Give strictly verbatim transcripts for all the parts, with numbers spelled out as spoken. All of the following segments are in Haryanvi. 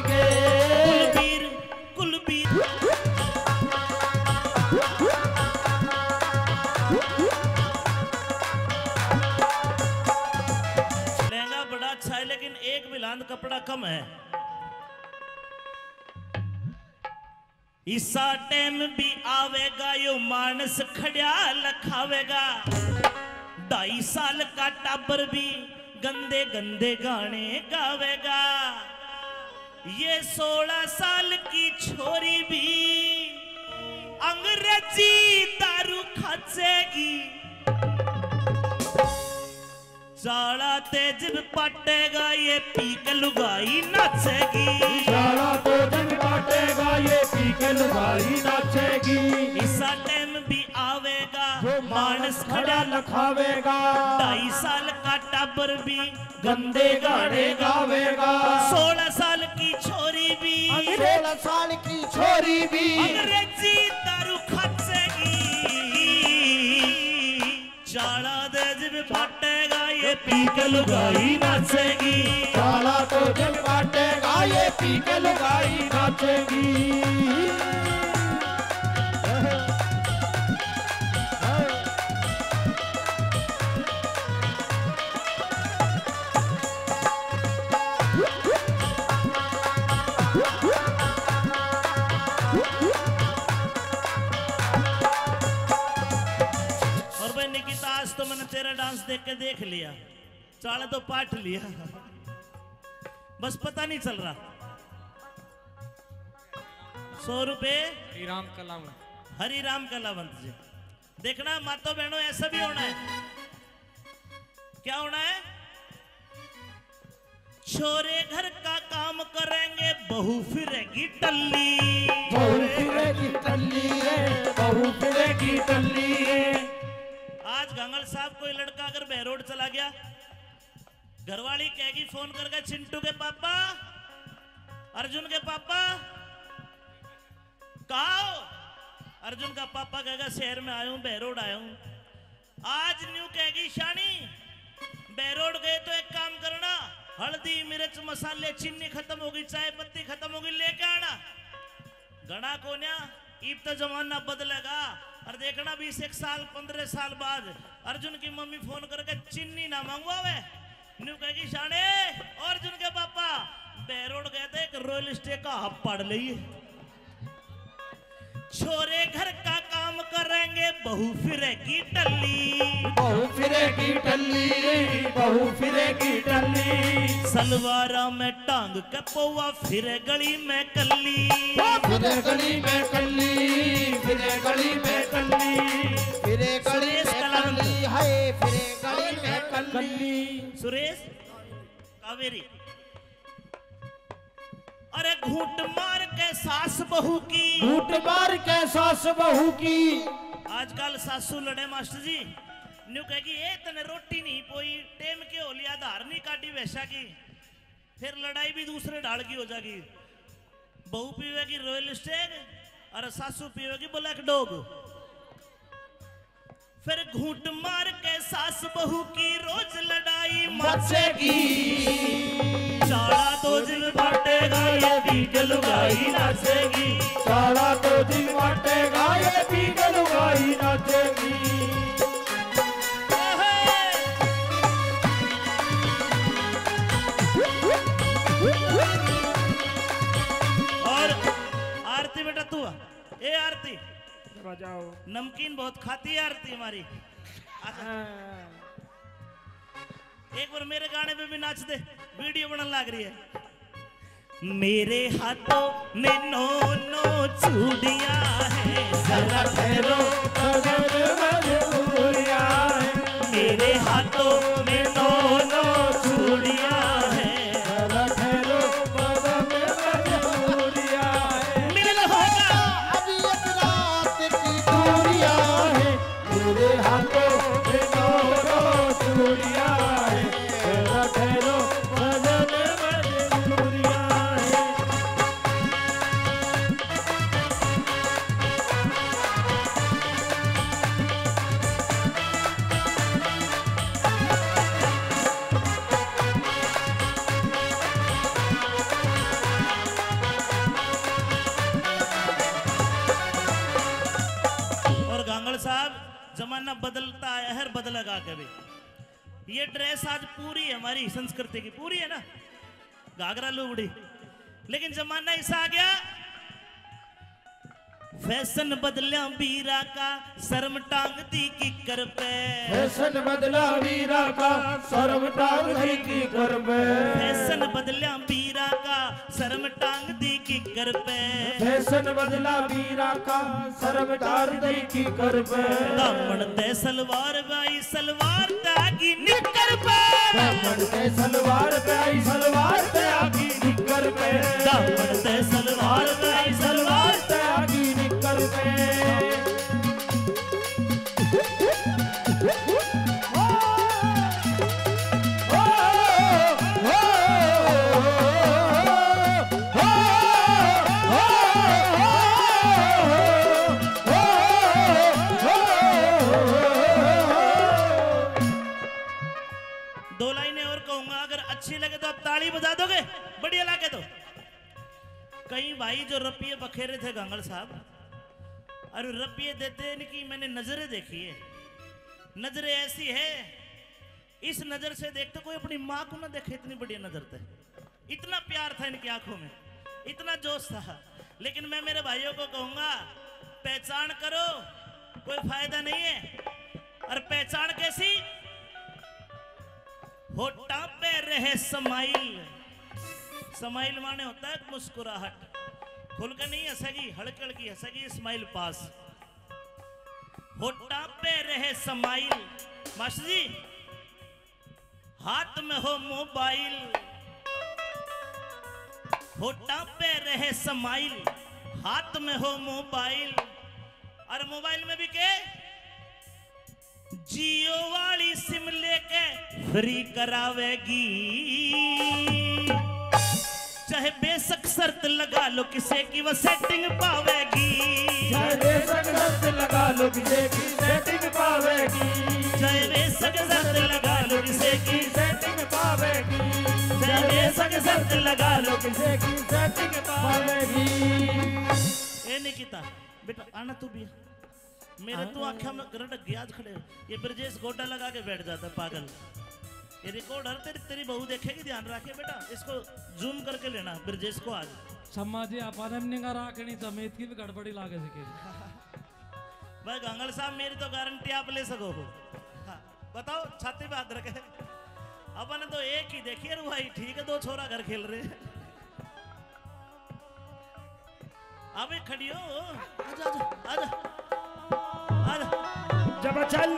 कुलबीर, कुलबीर। लहंगा बड़ा अच्छा है, लेकिन एक बिलांद कपड़ा कम है। इसा टाइम भी आवेगा यो मानस खड़्या लखावेगा। ढाई साल का टाबर भी गंदे गंदे गाने गावेगा। ये सोलह साल की छोरी भी अंग्रेजी दारू खाचेगी। चाला ते जब पाटेगा ये पी के लुगाई नाचेगी। चाला ते जब पाटेगा ये पी के लुगाई नाचेगी। इसा टाइम भी आवेगा जो मानस खड़ा लखावेगा। ढाई साल का टाबर भी गंदे गाने गावेगा। सोलह साल की छोरी भी, सोलह साल की छोरी भी अंग्रेजी दारू खाचेगी। चाला ते जब पाटेगा ये पी के लुगाई नाचेगी। चाला ते जब पाटेगा ये पी के लुगाई नाचेगी। और भाई निकिता, आज तो मैंने तेरा डांस देख के देख लिया, चाले तो पाट लिया, बस पता नहीं चल रहा। सौ रुपए। हरी राम कलावंत। हरी राम कलावंत जी। देखना मातो बहनों, ऐसा भी होना है। क्या होना है? छोरे घर का काम करेंगे, बहू फिरेगी टल्ली। बहू फिरेगी टल्ली रे, बहू फिरेगी टल्ली। आज घांगल साहब, कोई लड़का अगर बहरोड चला गया, घरवाली कहेगी फोन करके, "चिंटू के पापा, अर्जुन के पापा, कहाँ हो?" अर्जुन का पापा कहेगा, "शहर में आया हूँ, बहरोड आया हूँ।" आज न्यू कहेगी, "शानी, बहरोड गए तो एक काम करना, हल्दी, मिर्च, मसाले, चीनी खत्म होगी, चाय पत्ती खत्म होगी, लेके आना।" घणा कोन्या, इब तो जमाना बदलेगा। और देखना, बीस एक साल, पन्द्रह साल बाद अर्जुन की मम्मी फोन करके, "चीनी ना मंगवावे।" न्यू कहेगी, "शाने, और अर्जुन के पापा बहरोड गए थे, एक रॉयल स्टेग का हब पाड़ लिए।" छोरे घर का काम करेंगे, बहू फिरेगी टल्ली। बहू फिरेगी टल्ली, बहू फिरेगी टल्ली। सलवारा में टांग के पौवा फिरे गली में कल्ली। ओ फिरे गली में कल्ली, फिरे गली में कल्ली। फिरे गली सुरेश में कलंत। कल्ली, हाय फिरे गली में कल्ली। सुरेश, कावेरी। अरे घूंट मार के सास बहू की। घूंट मार के सास बहू की। आजकल सासू लड़े मास्टर जी, न्यू कहेगी, "ए तने रोटी नहीं पोई, टेम के हो लिया, धार नहीं काटी भैंसा की।" फिर लड़ाई भी दूसरे ढाल की हो जाएगी। बहू पीवेगी रॉयल स्टेग और सासू पीवेगी ब्लैक डॉग। फिर घूंट मार के सास बहू की रोज लड़ाई मचेगी। चाला तो जिम बांटेगा, ये पी के लुगाई नाचेगी। चाला तो जिम बांटेगा, ये पी के लुगाई नाचेगी। और आरती बेटा तू आ। ए आरती, बजाओ। नमकीन बहुत खाती है आरती हमारी। अच्छा। हाँ। एक बार मेरे गाने पे भी नाच दे, वीडियो बनने लग रही है। मेरे हाथों में नौ नौ चूड़ियां हैं, जरा ठहरो, कदम मजबूरियां हैं। मेरे हाथों में नौ नौ चूड़ियां हैं, जरा ठहरो, कदम मजबूरियां हैं। मिलन होगा। अभी एक रात की दूरियां हैं, मेरे हाथों में नौ नौ चूड़ियां हैं, जरा ठहरो, कदम मजबूरियां हैं। जमाना बदलता है, हर बदलेगा कभी। ये ड्रेस आज पूरी है, हमारी संस्कृति की पूरी है ना, घाघरा लुगड़ी, लेकिन जमाना ऐसा आ गया। फैशन बदल्या बीरा का, शर्म टांग दी किकर पे। फैशन बदला बीरा का, शर्म टांग दी किकर पे। फैशन बदल्या बीरा का, शर्म टांग दी किकर पे। फैशन बदला बीरा का, शर्म टांग दी किकर पे। दामन ते सलवार बाई, सलवार ते आगी निकर पे। दामन ते सलवार बाई, सलवार ते आगी निकर पे। दामन ते सलवार बाई, सलवार ते आगी निकर पे। दो लाइनें और कहूंगा, अगर अच्छी लगे तो आप ताली बजा दोगे, बढ़िया लगे तो। कई भाई जो रुपये बखेरे थे गांगड़ साहब, और रुपये देते, इनकी मैंने नजरें देखी है। नजरें ऐसी है, इस नजर से देखते कोई अपनी माँ को ना देखे, इतनी बढ़िया नजर थे। इतना प्यार था इनकी आंखों में, इतना जोश था। लेकिन मैं मेरे भाइयों को कहूंगा, पहचान करो, कोई फायदा नहीं है। और पहचान कैसी? होठां पे रहे स्माइल। स्माइल माने होता है मुस्कुराहट। खुल के नहीं हंसेगी, हल्की हल्की हंसेगी, स्माइल पास। होठां पे रहे स्माइल। मास्टर जी, हाथ में हो मोबाइल, होठां पे रहे स्माइल, हाथ में हो मोबाइल। और मोबाइल में भी के जियो वाली सिम लेके फ्री करावेगी। चाहे बेशक शर्त लगा लो किसे की, वो सेटिंग पावेगी। चाहे बेशक शर्त लगा लो किसे की, सेटिंग पावेगी। चाहे बेशक शर्त लगा लो किसे की, सेटिंग पावेगी। चाहे बेशक शर्त लगा लो किसे की, सेटिंग पावेगी। ए निकिता, बेटा आना तू भी। मेरे हाँ। तू आख्या में गरड गया आज खड़े। ये ब्रजेश गोडा लगा के बैठ जाता है पागल। ये रिकॉर्डर तेरी, तेरी बहू देखेगी, ध्यान रखे बेटा, इसको जूम करके लेना ब्रजेश को आज। सम्मा जी, आपाने निगाह राखनी चाहिए, इतनी भी गड़बड़ी लागे सके। भाई गांगड़ साहब, मेरी तो गारंटी आप ले सको हो। हाँ, बताओ, छाती पे हाथ रखे। अपन तो एक ही देखिए, रुआई ठीक है, दो छोरा घर खेल रहे। अबे खड़ी हो। आजा, आजा, आजा। आजा। जब चल।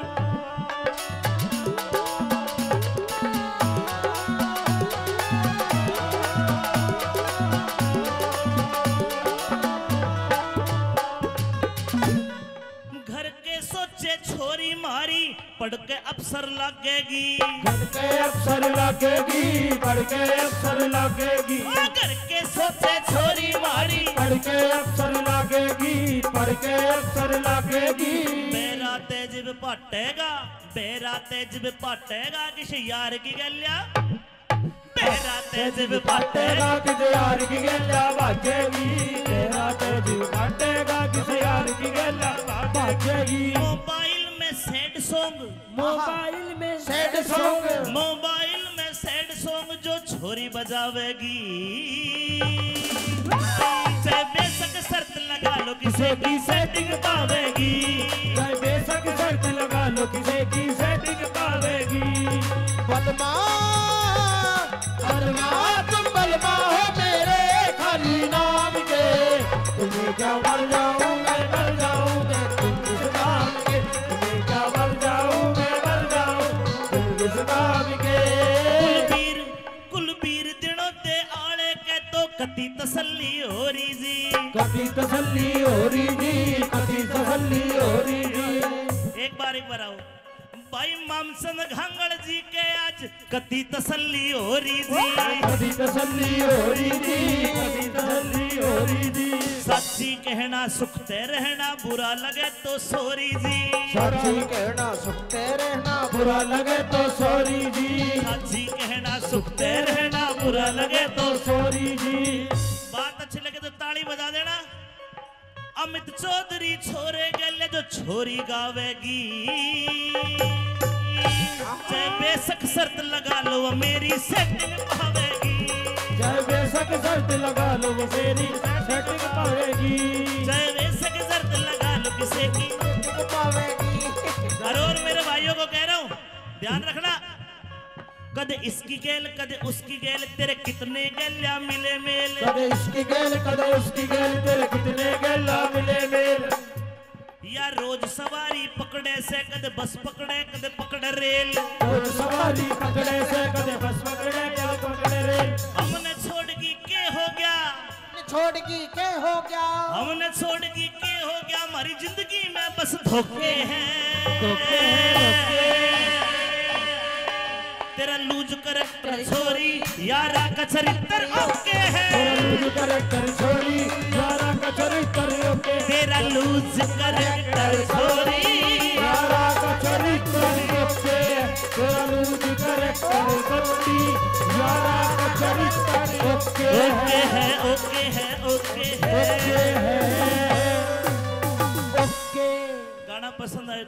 घर के सोचे छोरी मारी, पढ़ के अफसर लागेगी। घर के अफसर लागेगी, पढ़ के अफसर लागेगी। ओ घर के सोचे छोरी मारी। पढ़ के अफसर लागेगी, पढ़ के अफसर लागेगी। बेरा ते जिब पाटेगा, बेरा ते जिब पाटेगा किसी यार की गैल्या। बेरा ते जिब पाटेगा किसी यार की गैल्या भागेगी। बेरा ते जिब पाटेगा किसी यार की गैल्या भागेगी। मोबाइल में सैड सॉन्ग। मोबाइल में सैड सॉन्ग। मोबाइल में सैड सॉन्ग जो छोरी बजावेगी। चाहे बेशक शर्त लगा लो किसे की सेटिंग पावेगी। चाहे बेशक शर्त लगा लो किसे की सेटिंग पावेगी। बलमा, बलमा, तुम बलमा हो मेरे खाली नाम के। तुम्हें क्या मर जाऊं मैं, मर जाऊं मैं तुम किस काम के। तुम्हें क्या मर जाऊं मैं, मर जाऊं तुम किस काम के। कुलबीर, कुलबीर दिनों ते आले के तो कती तसल्ली हो रही जी। कती तसल्ली हो रही जी, कती तसल्ली हो रही जी। एक बार, एक बार आओ। भाई मामचंद घांगड़ जी के आज कती तसल्ली हो रही जी। कती तसल्ली हो रही जी, कती तसल्ली हो रही जी। साची कहना सुखते रहना, बुरा लगे तो सॉरी जी। साची कहना सुखते रहना, बुरा लगे तो सॉरी जी। साची कहना सुखते रहना, बुरा लगे तो सॉरी जी। बात अच्छी लगे तो ताली बजा देना। अमित चौधरी छोरे गेले जो छोरी गावेगी, चाहे बेशक शर्त लगा लो वो मेरी सेटिंग पावेगी। चाहे बेशक शर्त लगा लो वो मेरी सेटिंग पावेगी। चाहे बेशक शर्त लगा लो किसी की सेटिंग पावेगी। अरे और मेरे भाइयों को कह रहा हूँ, ध्यान रखना। कदे इसकी गेल, कदे उसकी गेल, तेरे कितने गेल्या मिले मेल। कदे इसकी गेल, कदे उसकी गेल, तेरे कितने गेल्या मिले मेल। या रोज सवारी पकड़े से, कदे बस पकड़े, कदे पकड़े रेल। रोज सवारी पकड़े से, कदे बस पकड़े, कदे पकड़े रेल। हमने छोड़गी के हो गया? छोड़गी के हो गया? हमने छोड़गी के हो गया? हमारी जिंदगी में बस धोखे हैं। धोखे हैं, धोखे। तेरा लूज करैक्टर छोरी, यारा का चरित्र ओके है। तेरा लूज करैक्टर छोरी, यारा का चरित्र ओके। तेरा लूज करैक्टर छोरी, यारा का चरित्र ओके। तेरा लूज करैक्टर छोरी, यारा का चरित्र ओके है। ओके है, ओके है, ओके है। ओके। गाना पसंद आए